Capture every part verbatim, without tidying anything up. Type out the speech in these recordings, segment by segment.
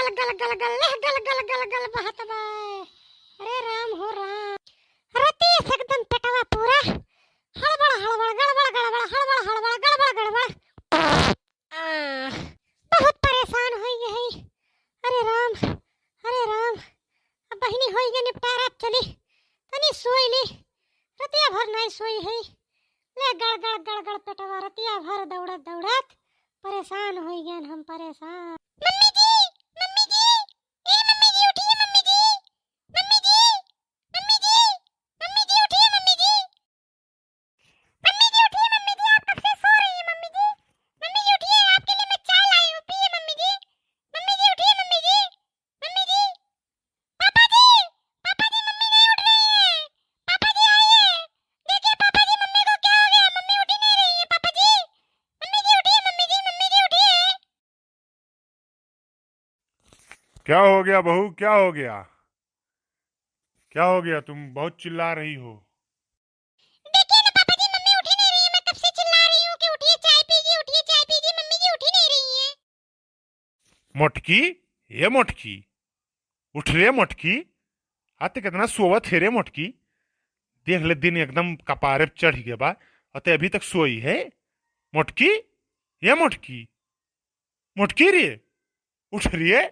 गल गल गल, ले गल गल गल गल बहत बा। अरे राम हो राम। रतिया से एकदम पेटवा पूरा हड़बड़ हड़बड़, गड़बड़ गड़बड़, हड़बड़ हड़बड़, गड़बड़ गड़बड़। आह, बहुत परेशान होइ गए हई। अरे राम, अरे राम। अब बहिनी होइ गए निपटारा, चली तनी सोई ली। रतिया भर नाई सोई हई। ले गड़ गड़ गड़ गड़ पेटवा, रतिया भर दौड़त दौड़त परेशान होइ गए हम, परेशान। मम्मी जी, मम्मी जी, ए मम्मी जी, उठिए मम्मी जी, मम्मी जी, मम्मी जी, मम्मी जी, उठिए मम्मी जी। मम्मी जी, उठिए मम्मी जी, आप कब से सो रही हैं मम्मी जी? मम्मी जी, उठिए, आपके लिए मैं चाय लाई हूँ, पिए मम्मी जी। मम्मी जी, उठिए मम्मी जी, मम्मी जी। पापा जी, पापा जी, मम्मी नहीं उठ रही है। पापा जी, आइए। देखिए पापा जी, मम्मी को क्या हो गया, मम्मी उठ ही नहीं रही है। पापा जी, मम्मी जी, उठिए मम्मी जी, मम्मी जी, उठिए। क्या हो गया बहू, क्या हो गया? क्या हो गया, तुम बहुत चिल्ला रही हो? देखिए ना पापा जी, मम्मी उठी नहीं रही है। मैं कब से चिल्ला रही हूँ कि उठिए, चाय पीजिए, उठिए, चाय पीजिए, मम्मी जी उठी नहीं रही है। मोटकी, ए मोटकी, उठ रे मोटकी। आ ते कितना सोवत है रे मोटकी। देख ले, दिन एकदम कपारे पे चढ़ गया बा, और ते अभी तक सोई है। मोटकी, ए मोटकी, मोटकी रे, उठ रे,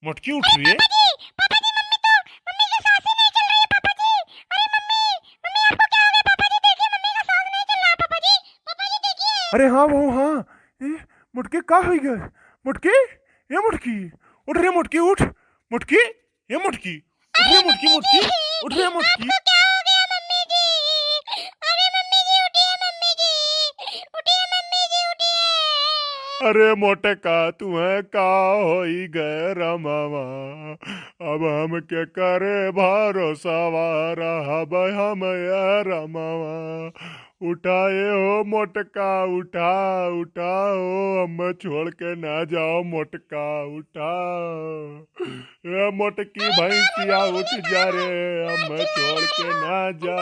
मोटकी उठ रे। पापा जी, पापा जी, मम्मी तो, मम्मी की सांसें नहीं चल रही है पापा जी। अरे मम्मी, मम्मी आपको क्या हो गया पापा जी? देखिए मम्मी का सांस नहीं चल रहा है पापा जी। पापा जी देखिए। अरे हाँ बहू हाँ, ए, मोटकी का होइ गए? मोटकी, ए मोटकी, उठ रे मोटकी, उठ। मोटकी, ए मोटकी, उठ रे मोटकी, मोटकी, उठ रे मोटकी। आपको क्या हो गया मम्मी जी? अरे मम्मी जी उठिए मम्मी जी, उठिए मम्मी जी, उठिए। अरे मोटका, तुहे का होई गए रमवा? अब हम के करे भरोसवा रहब हम, ए रमवा। उठा ए हो मोटका, उठा, उठा हो, हमें छोड़ के ना जाओ मोटका, उठा। ए मोटकी भैंसिया उठ जा रे, हमें छोड़ के ना जा।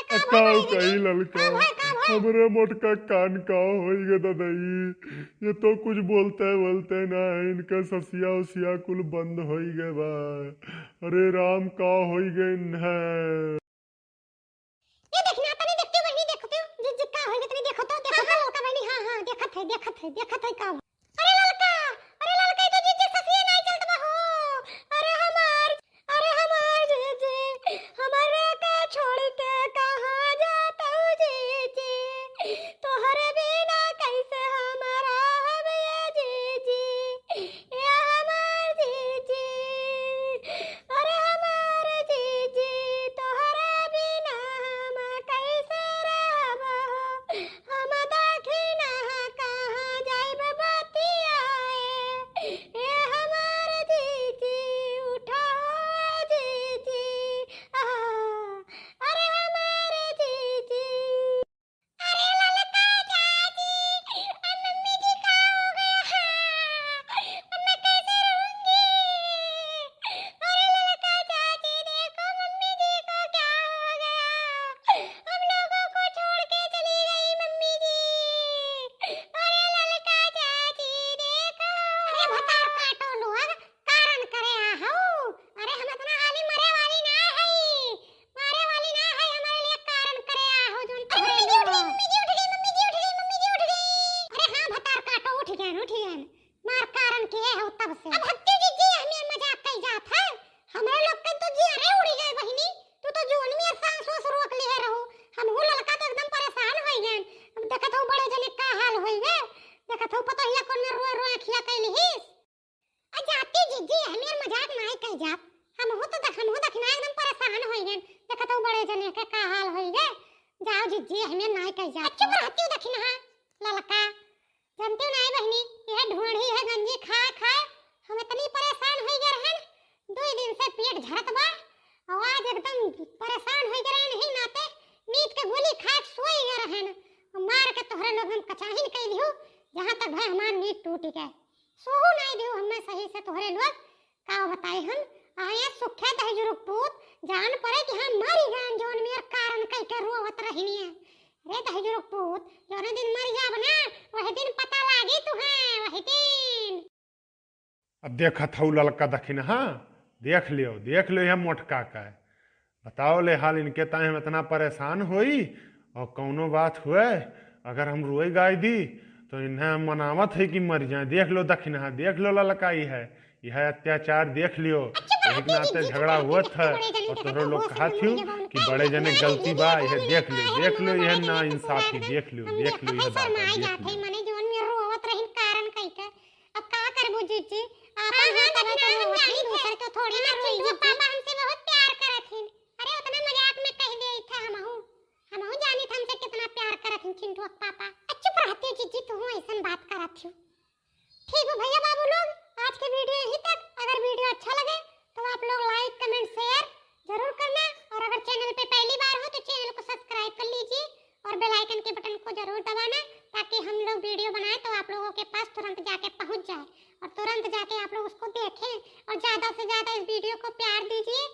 का कही ललका, हमरे मोटका कान का होई गे ददई, ये तो कुछ बोलते बोलते ना है, इनका ससिया उसिया कुल बंद होई गए बा। अरे राम, का होई गए इन्हें? ये देखना, तनी देखते बहिनी, देखते जीजी का होई, तनी देखो तो, देखो तो ललका बहिनी, हाँ, हाँ, देखत है, देखत है, देखत है का हो। अरे ललका, अरे ललका, ये तो जीजी ससिया नाई चलत बा हो। अरे हमार, अरे हमार जीजी, हमरा के छोड़ के कहाँ जात हो जीजी? तोहरे बिना कैसे हम रहब ये जीजी? ए हमार जीजी, अरे हमार जीजी, तोहरे बिना हम कैसे रहब हो? हम दखिना कहाँ जाइब बतियाए? ए हमार जीजी, उठा हो जीजी, आहा, अरे हमार जीजी। अरे ललका चाची, अरे मम्मी जी का हो गया? अब मैं कैसे रहूंगी? अरे ललका चाची, देखो मम्मी जी को क्या हो गया? हम लोगों को छोड़ के चली गई मम्मी जी। अरे ललका चाची, देखो। अरे भतार काटो लोग, कारण करे आहू। अरे हम इतना हाली मरे वाली ना हई, मरे वाली ना हई, हमारे लिए कारण करे आहू जोन तोहरे लिए। मम्मी जी उठ गई, मम्मी जी उठ गई, मम्मी जी उठ गई। अरे हाँ भतार काटो, उठ गए, उठ गए। मार कारण किहे हो तब से। अब हत्ती जीजी हमें मजाक कई जात है। हमरे लोग के तो जियरे उड़ी गए बहिनी। तू तो जोन में सांस ओस रोक लिए रहू। हमहू ललका तो एकदम परेशान होई गए। अब देखत हो बड़े जने का हाल होई गए। देखत हो पतोहिया कौन रोए रोए अखिया कैली हिस। आ जाती जीजी, हमें मजाक नाई कह जात। हमहू तो देख, हमहू दखिना एकदम परेशान होई गए। देखत हो बड़े जने के का हाल होई गए। जाओ जीजी, हमें नाई कह जात। चुप रहती हूँ दखिना ललका। जानती हूँ नाई बहिनी, यह ढोढ़ी है गंजी खाए खाए हम इतनी परेशान होई गए रहन। दो दिन से पेट झरत बा। और आज एकदम परेशान होई गए रहन, यही नाते नींद के गोली खाए सोई गए रहन। और मार के तोहरे लोग हम कचाहिन कई लिहू, जहाँ तक भाई हमार नींद टूट गए। सोहू नाई दिहू हमें सही से तोहरे लोग। का बताई हम, आए सुखे दहिजरू के पूत, जान पड़े कि हम मरी गए, जौन मेर कारण कई के रोवत रहनी है। रे दहिजरू के पूत, जौने दिन मर जाब ना, वही दिन पता लागी तुहे, वही दिन। अब देखत हऊ ललका दखिनहा, देख लियो, देख लियो यह मोटका का है। बताओ ले हाल, इनके ताई हम इतना परेशान होई और कौनो बात हुए, अगर हम रोई गाई दी तो इन्हें हम मनावत है कि मर जाए। देख लो दखिनहा, देख लो ललका, यह है, यह अत्याचार देख लियो। यही के नाते झगड़ा हुआ था और तोहरो लोग कहा थियो कि बड़े जने गलती बा। यह देख लियो, देख लियो, यह ना इंसाफी देख लियो, देख लियो, यह दादा देख लियो। मने जौन में रोवत रही कारण कही के अब का करबू जीजी? आपन हाँ, हाँ, होत बा तो रोवत ही, दूसर के थोड़ी ना रोई जीजी। पापा हमसे बहुत प्यार करत हिन। अरे उतना मजाक में कह दे था हमहू। हमहू जानित हमसे कितना प्यार करत हिन चिंटू के पापा। अब चुप रहते हो जीजी, तू ऐसन बात करत हो। ठीक हो भैया बाबू लोग, आज के वीडियो यहीं तक। अगर वीडियो अच्छा लगे तो आप लोग like, comment, share जरूर करना और अगर channel पे पहली बार हो तो channel को subscribe कर लीजिए और bell icon के button को जरूर दबाना, ताकि हम लोग वीडियो बनाए तो आप लोगों के पास तुरंत जाके पहुंच जाए और तुरंत जाके आप लोग उसको देखें और ज्यादा से ज्यादा इस वीडियो को प्यार दीजिए।